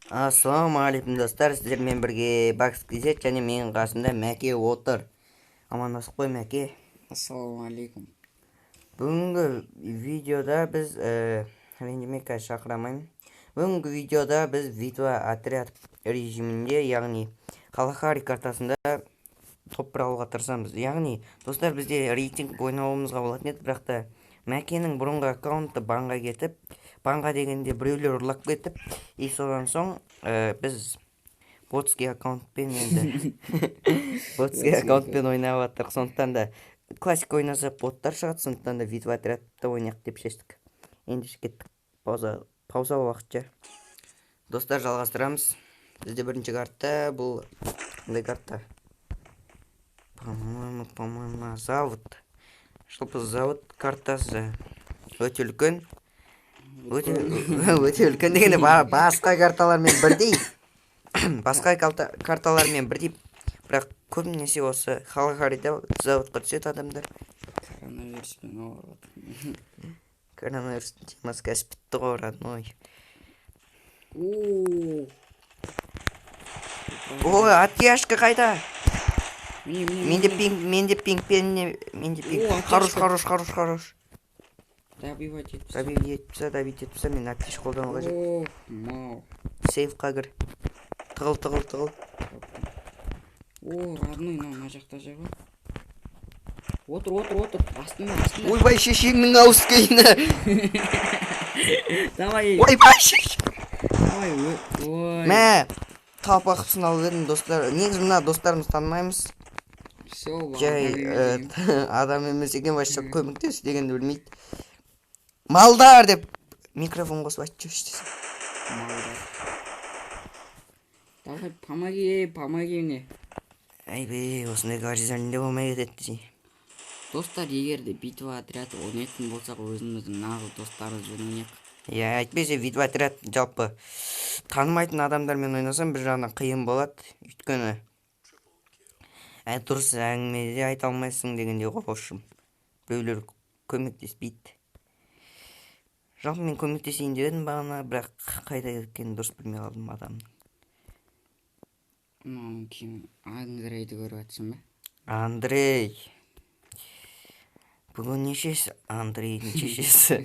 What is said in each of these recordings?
Ассалаумағалейкум, достар! Сіздермен бірге Бакс KZ және менің қасымда Мәке отыр. Амандасып қой, Мәке. Ассалаумағалейкум. Бүгінгі видеода біз ренжіме, қазір шақырамаймын. Бүгінгі видеода біз битва отряд режимінде, яғни Калахари картасында топ 1 алуға тырысамыз. Яғни, достар, бізде рейтинг ойнауымызға болатын еді, бірақ та Мәкенің бұрынғы аккаунты банға кетіп, банға дегенде біреулер ұрлап кетіп, и содан соң біз ботский аккаунтпен, енді ботский аккаунтпен ойнап жатырмық. Сондықтан да классик ойнасақ, боттар шығады, сондықтан да битва отрядты ойнайық деп шештік. Ендеше кеттік. Пауза, пауза уақытша. Достар, жалғастырамыз. Бізде бірінші карта. Бұл қандай карта? По-моему, завод. Жалпы, завод картасы өте үлкен, өте өте үлкен дегенде, басқа карталармен бірдей, басқа карталармен бірдей, бірақ көбінесе осы Калахарида заводқа түседі адамдар. Коронавируспен ауырып жатырмын. Коронавирустың темасы қазір бітті ғой, родной. О. Ой, оттяжка қайда? Міне, міне. Менде Міне. пинг, менде пинг, менде пинг. О, Хорош. Оттяжка. Хорош, хорош, хорош. Добивать етіп. Добить етіп таста, добить етіп таста. Мен аптечка қолдану қажет. О, мау. Сейфқа кір, тығыл, тығыл, тығыл. О, родной, мынау мына жақта жүр ғой. Отыр, отыр, отыр, астында, астында. Ойбай, шешеңнің ауыз күйіні! Давай. Ойбай, шеш. Давай, ой. Мә, талпақ алып едім, достар. Негізі мына достарымызды танымаймыз. Все. Жай адам емес екен вообще, көмектес дегенді білмейді. Малдар деп микрофон қосып айтып жүрші десем. Малдар. Давай, помоги, помоги мне. Әйбе, осындай горизонтте болмай кетеді десей. Достар, егер де битва отряд ойнайтын болсақ, өзіміздің нағыз достарымызбен ойнайық. Иә, әйтпесе битва отряд жалпы танымайтын адамдармен ойнасам, бір жағынан қиын болады, өйткені дұрыс әңгіме де айта алмайсың дегендей ғой. В общем, біреулер көмектеспейді. Жалпы, мен көмектесейін деп едім бағана, бірақ қайда кеткенін дұрыс білмей қалдым адамның. Мынау кім? Андрейді көріп жатсың ба? Андрей бүгін нешесі? Андрейдің шешесі.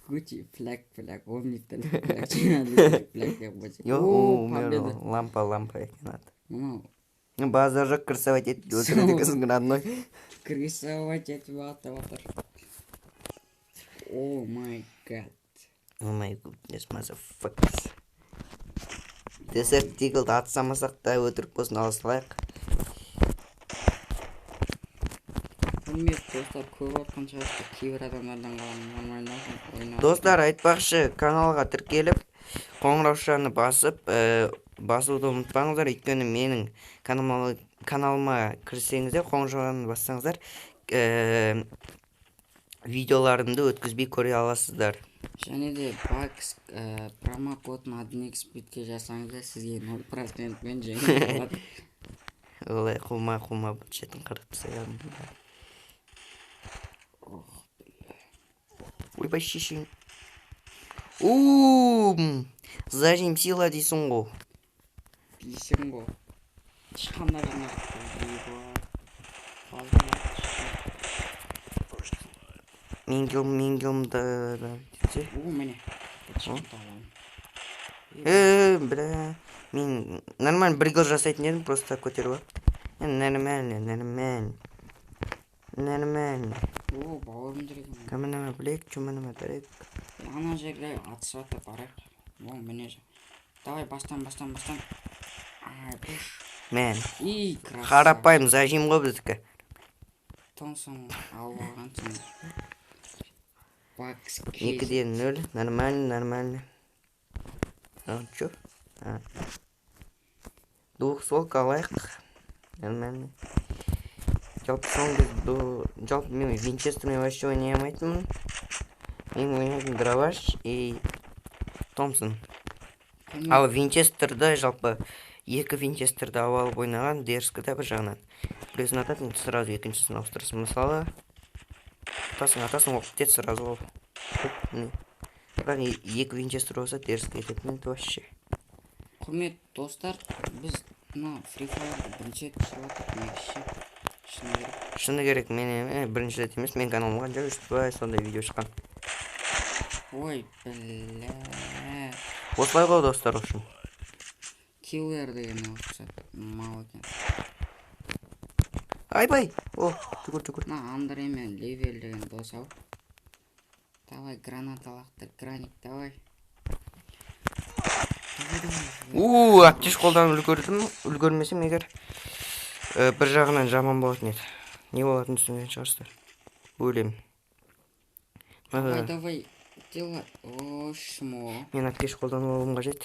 Гуччи флаг, флаг, омниктер флаг, флаг деп қойса. Йо. О, победа. Лампа, лампа екен аты. Мынау. Базар жоқ, крысовать етіп өлтіреді екенсің, родной. Крысовать етіп атып жатыр. Oh my God. Oh my goodness, motherfuckers. Десерт Иглды атсамасақ та, өтірік болсын, ала салайық. Құрметті достар, көріп отқан шығарсыздар, кейбір адамдардан қалған нормально ойнап. Достар, айтпақшы, каналға тіркеліп, қоңыраушаны басып, басуды ұмытпаңыздар, өйткені менің каналыма кірсеңіздер, қоңыраушаны бассаңыздар, видеоларымды өткізбей көре аласыздар. Және де Бакс промокодын 1xBet-ке жазсаңыздар, сізге 0%-пен жеңіл болады. Олай қума, қума, бюджетін қырып тастайын. Ох. Ойбай, шешең! У, зажим сила дейсің ғой. Дейсің ғой. Ешқандай ғана. Фаза. Мен килімді. О, міне. Шықты аламын. Бля, мен нормально бір гол жасайтын едім, просто көтеріп алып. Нормально, нормально, нормально. О, бауырым жүр екен. Каменама блек, чуманама трек. Ана жерде атысып жатыр, барайық. О, міне же. Давай, бастан, бастан, бастан. Ай, пуш. Мен И, красава. Қарапайым зажим ғой біздікі. Томсон алып алғансың. Бакс. 2-де 0, нормально, нормально. А чё? А. Двухстволка алайық, нормально. Жалпы, соңғы жалпы мен винчестермен вообще ойнай алмайтынмын. Мен ойнайтын дробаш и Томпсон. Ал винчестерді, жалпы, екі винчестерді алып алып ойнаған дерзко да. Бір жағынан біреусін атасың, сразу екіншісін ауыстырасың. Мысалы, атасың, атасың, оқ бітеді сразу. Ол, оп, міне. Бірақ екі винчестер болса теріс кететін еді вообще. Құрметті достар, біз мына Free Fire'ды бірінші рет түсіріп жатырмық негізі. Шыны керек. Шыны керек, мен бірінші рет емес, мен каналыма қанша үш па сондай видео шыққан. Ой, бля. Осылай ғой достар, в общем. Киллер деген ұқсап мал екен. Айбай! О, жүгір, жүгір. Мына Андрей мен Ливел деген дос ау. Давай, граната лақтыр, граник, давай. Давай, давай. У, аптеш қолданып үлгердім. Үлгермесем егер бір жағынан жаман болатын еді. Не болатынын түсінген шығарсыздар. Бөлем. Давай, давай, делай. О, шмо. Мен аптеш қолданып алуым қажет.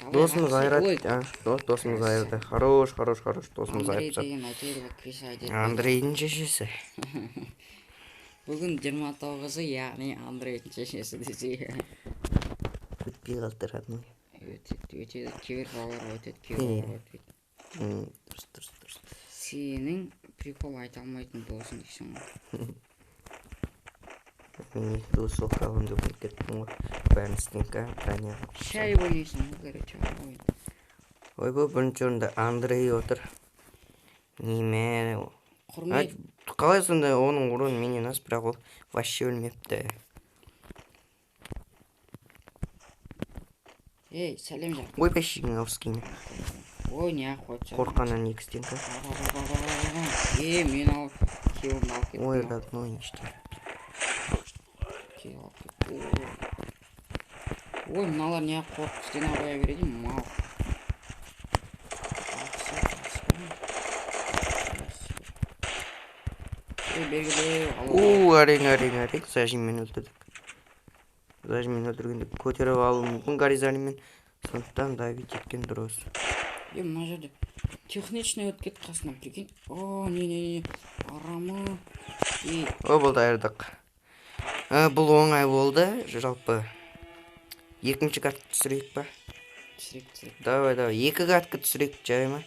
Давай, Досымыз атшы. айырады. Ой, Досымыз айырды. Хорош, хорош, хорош. Досымыз Андрей айырып тастады. деген әйтеуір криса айтады. Андрейдің шешесі. Бүгін 29-ы, яғни Андрейдің шешесі десе. Өтпей қалды, родной. Өтеді, өтеді, кейбір балалар өтеді, кейбір балалар өтпейді. Дұрыс, дұрыс, дұрыс. Сенің прикол айта алмайтын досың дейсің ғой. Мен екі дос аламын деп ұмытып кеттім ғой. Бәрін стенка, броня. Шай ойнайсың ғой, короче, ойын. Ойбой, бірінші орында Андрей отыр. Неме? Құрмет, Қалай сонда оның урон менен аз, бірақ ол вообще өлмепті. Ей, сәлем жақ. Ойбай, шегін ауыз. Ой, не қойып Қорыққаннан екі стенка. Е, мен алып, киллімді алып кеттім. Ой, родной, ништяк. Килл алып кетті. Ой, мыналар не қорқып стена қоя береді, мал. Ей, белгілеу, алу. У, әрең, әрең, әрең. Зажиммен өлтірдік. Зажиммен өлтіргенде көтеріп алуы мүмкін горизонтальмен. Сондықтан давить еткен дұрыс. Е, мына жерде техничный өтіп кетті қасынан, прикинь. О, не, не, не, арамы. Ей, О, болды, айырдық. Бұл оңай болды. Жалпы екінші картка түсірейік па? Түсірейік, түсірейік. Давай, давай. Екі картка түсірейік, жай ма?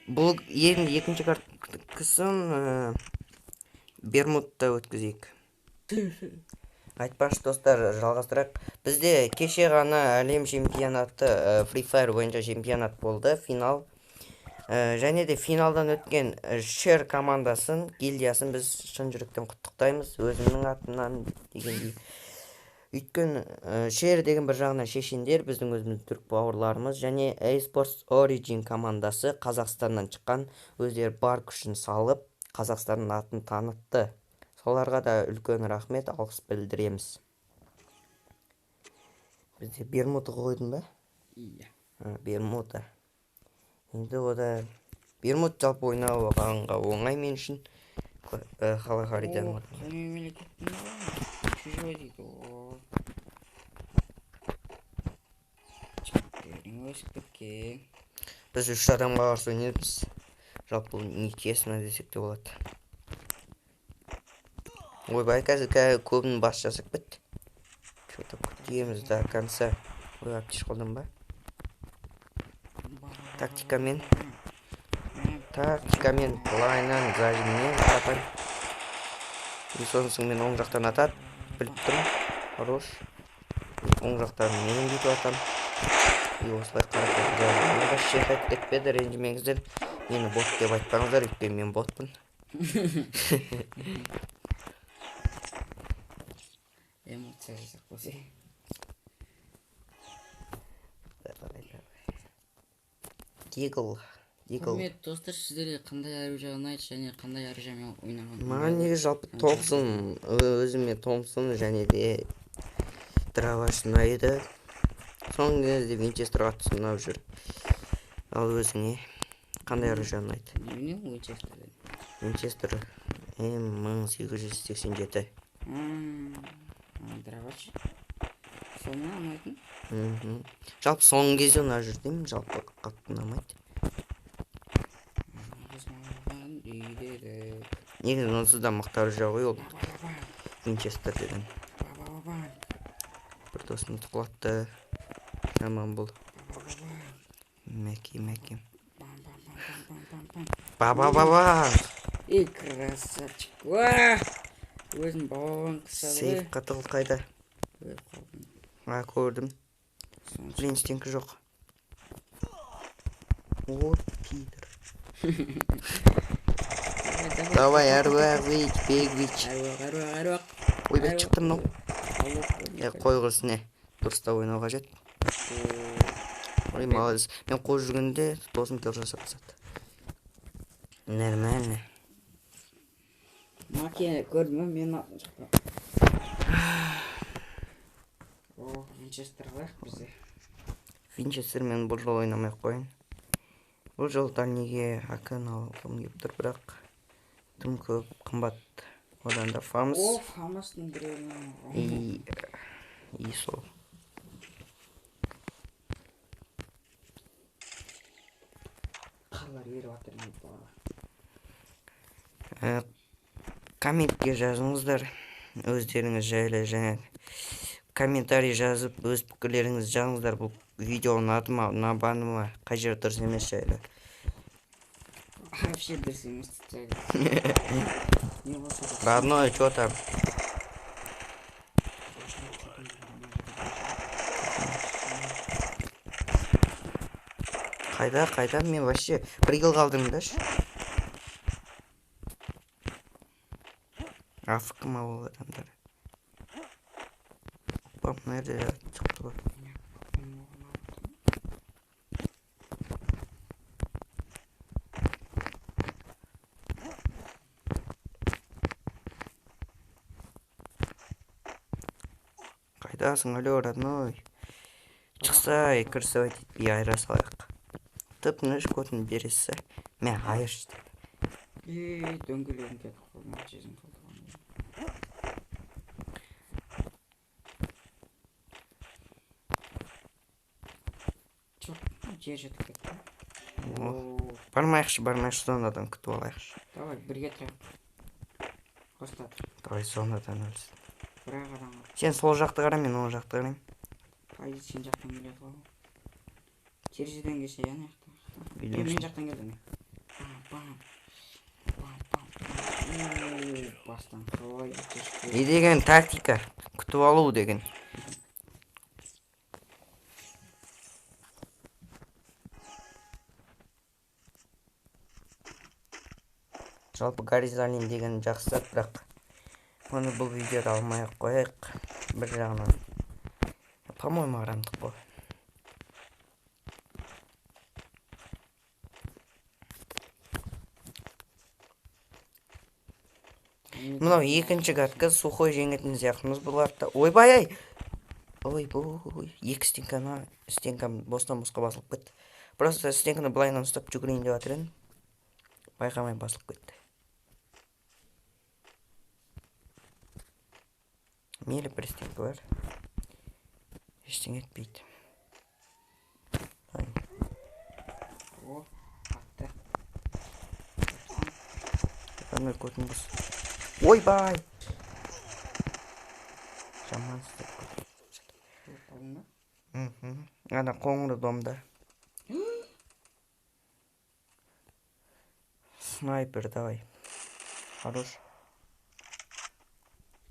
Бұл енді екінші карткасын Бермудта өткізейік. Айтпақшы, достар, жалғастырайық. Бізде кеше ғана әлем чемпионаты, Free Fire бойынша чемпионат болды, финал. Және де финалдан өткен Шер командасын, гильдиясын біз шын жүректен құттықтаймыз. Өзімнің атымнан дегендей. Өйткені Шер деген бір жағынан шешендер, біздің өзіміздің түрік бауырларымыз және eSports Origin командасы Қазақстаннан шыққан, өздері бар күшін салып, Қазақстанның атын танытты. Соларға да үлкен рахмет, алғыс білдіреміз. Бізде Бермуда қойдың ба? Иә. Бермуда. Енді ода Бермуд жалпы ойнауға оңай мен үшін. Халахаридан О, бар. қай мемлекеттің баласы? Чужой дейді. О. Жігіттерің өсіп кеткен. Біз үш адамға қарсы ойнаймыз. Жалпы бұл нечестно десек те болады. Ойбай, қазір көбінің бас жасап кетті. Чё-то күтеміз до конца. Ой, аптеш қолдан ба? Тактикамен. Тактикамен, былайынан, зажиммен атамын. И сосын мен оң жақтан атады. Біліп тұрмын. Хорош. Оң жақтан менің бүйтіп атамын. И осылай қарап зажиммен вообще қайтып кетпеді, ренжімеңіздер. Мені бот деп айтпаңыздар, өйткені мен ботпын. Эмоция жасап қойса. Давай, давай. Дигл, Дигл. Құрметті достар, сіздерге қандай оружие ұнайды және қандай оружиемен ойнаған Маған ұнайды? негізі жалпы Томпсон, өзіме Томпсон және де Драваш ұнайды. Соңғы кезде Винчестер қатты ұнап жүр. Ал өзіңе қандай оружие ұнайды? Немене ол Винчестер деген? Винчестер М1887. Драваш. Сол ма ұнайтын? Жалпы соңғы кезде ұнап жүр деймін, жалпы қатты ұнамайды. Біз маған үйдеді. Негізі онсыз да мықты оружие ғой ол Винчестер деген. Бір досымды құлатты. Жаман бұл. Мәке, мәке. Ба-ба-ба-ба! Ей, красавчик. Уа! Өзім бабам қысады ғой. Сейф қатыл қайда? Ой, А, көрдім. Блин, стенка жоқ. О, пидор. Давай, әруақ, вич, бегвич. Әруақ, әруақ, әруақ. Ойбай, шықты мынау. Қой құрсын, не. Дұрыстап ойнау қажет. Ой, молодец. Мен қуып жүргенде досым килл жасап тастады. Нормально. Маке көрдің бе, менің атым шықты. О, Винчестер алайық бізде. Винчестермен бұл жолы ойнамай ақ қояйын. Бұл жолы дальнийге АК-ны алғым келіп тұр, бірақ тым көп, қымбат. Одан да Фамас. О, Фамастың біреуін. И сол. Қарлар еріп жатыр не бала. Комментке жазыңыздар өздеріңіз жайлы, және комментарий жазып өз пікірлеріңізді жазыңыздар. Бұл видео ұнады ма, ұнамады ма, қай жері дұрыс емес жайлы. Вообще дұрыс емес жайлы. Не болса да. Родной, чё там? Қайда, қайда? Мен вообще бір килл қалдым да. АФК ма ол адамдар? Опа, мына жерде шықты ғой. Қайдасың, алло, родной? Шықса, кірсіп етпей айыра салайық. Тып-тыныш көтін бересі. Мә, айыршы деп. Ей, дөңгелегім кетіп қалды, сезім қалды. Жоқ, жер жетіп кетті. Бармайықшы, бармайықшы, зонадан күтіп алайықшы. Давай, бірге тұрайық. Қосылады. Давай, зонадан өлсін. Бір-ақ адам бар. Сен сол жақты қара, мен оң жақты қараймын. Пайда сен жақтан келеді ғой. Терезеден келсе, ана жақта. Білмеймін. Мен жақтан келдім. Бам, бам. Бам, бам. Бастан қалай өтешті. Не деген тактика? Күтіп алу деген. Жалпы горизонталь деген жақсы зат, бірақ оны бұл видеода алмай ақ қояйық. Бір жағынан, по-моему, арамдық қой. Мынау екінші катка, сухой жеңетін сияқтымыз бұларды. Ойбай ай! Ойбой, екі стенканы, стенкам бостан босқа басылып кетті. Просто стенканы былайынан ұстап жүгірейін деп жатыр едім. Байқамай басылып кетті. Мейлі, бір стенка бар. Ештеңе етпейді. Ай. О, атты. Ана көтін бос. Ойбай! Жаман істеп қойды. Алдың ба? Ана қоңыр домда. Снайпер, давай. Хорош.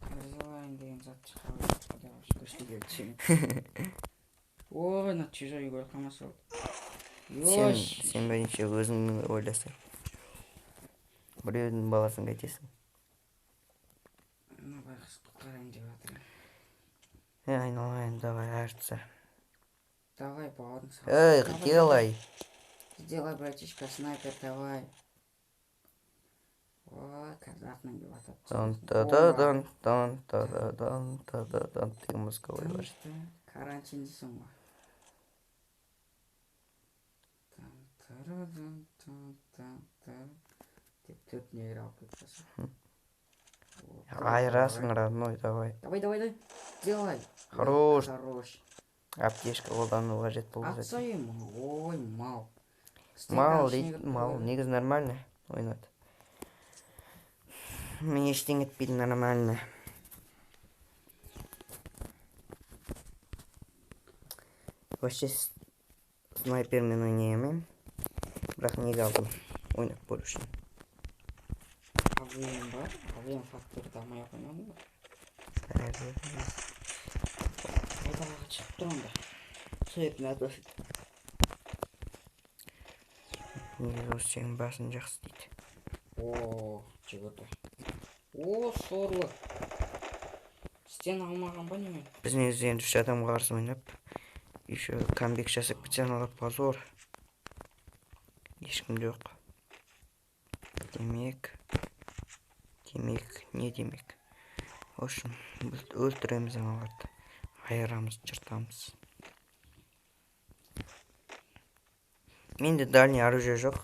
Арзалайын деген зат шығарып, Құдайға шүкір, келді. Ой, мына чужой үй өліп қалмаса болды. Сен бірінші өзіңді ойласаң. Біреудің баласын қайтесің. Мына байғұс құтқарайын деп жатыр. Эй, айналайын, давай, артса. Давай, бауырым, сал. Эй, Давай, делай. Сделай, братишка, снайпер, давай. Ой, қазір артынан келіп атады. Тан та да дан тан та да дан та да дан деген музыка қойып жатыр. Карантин дейсің ғой. Тан тарадан тан тан тан деп төрт негр алып кетіп қалса. Айырасың, родной, давай. Давай, давай, давай. Делай. Хорош. Хорош. Аптечка қолдану қажет болды. Атса ем, ой, мал. Мал дейді, мал. Негізі нормально ойнады. Мен ештеңе етпейді, нормально. Вообще снайпермен ойнай алмаймын. Бірақ неге алдым? Ойнап көру үшін. АВМ бар. АВМ факторды алмай ақ қоймадың ба? Далаға шығып тұр онда. Сөйтіп атасы. Негізі осы сенің басың жақсы дейді. О, жүгірді. О, сорлы. Стена алмаған ба немен? Біз негізі енді үш адамға қарсы ойнап, еще камбек жасап кетсе, аналар позор. Ешкім жоқ. Демек, не демек? В общем, біз өлтіреміз аналарды. Айырамыз, жыртамыз. Менде дальний оружие жоқ.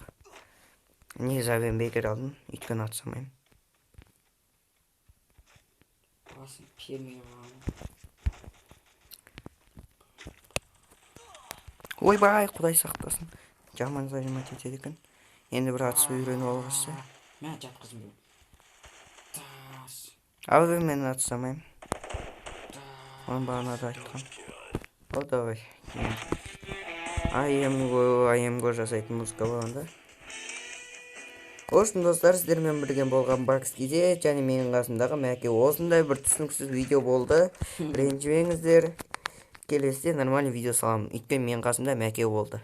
Негізі авен бекер алдым, өйткені ата алмаймын. Басын пермей қалған. Ойбай, құдай сақтасын. Жаман зажимать етеді екен. Енді бір атысып үйреніп алғысы. Мә, жатқызым келді. Тас. Авенмен ата алмаймын. Тас. Оны бағана да айтқам. О, давай. АМГ, АМГ жасайтын музыка болғанда. В общем, достар, сіздермен бірге болған Бакс Кейзет және менің қасымдағы Мәке. Осындай бір түсініксіз видео болды. Ренжімеңіздер. Келесіде нормальный видео саламын. Өйткені менің қасымда Мәке болды.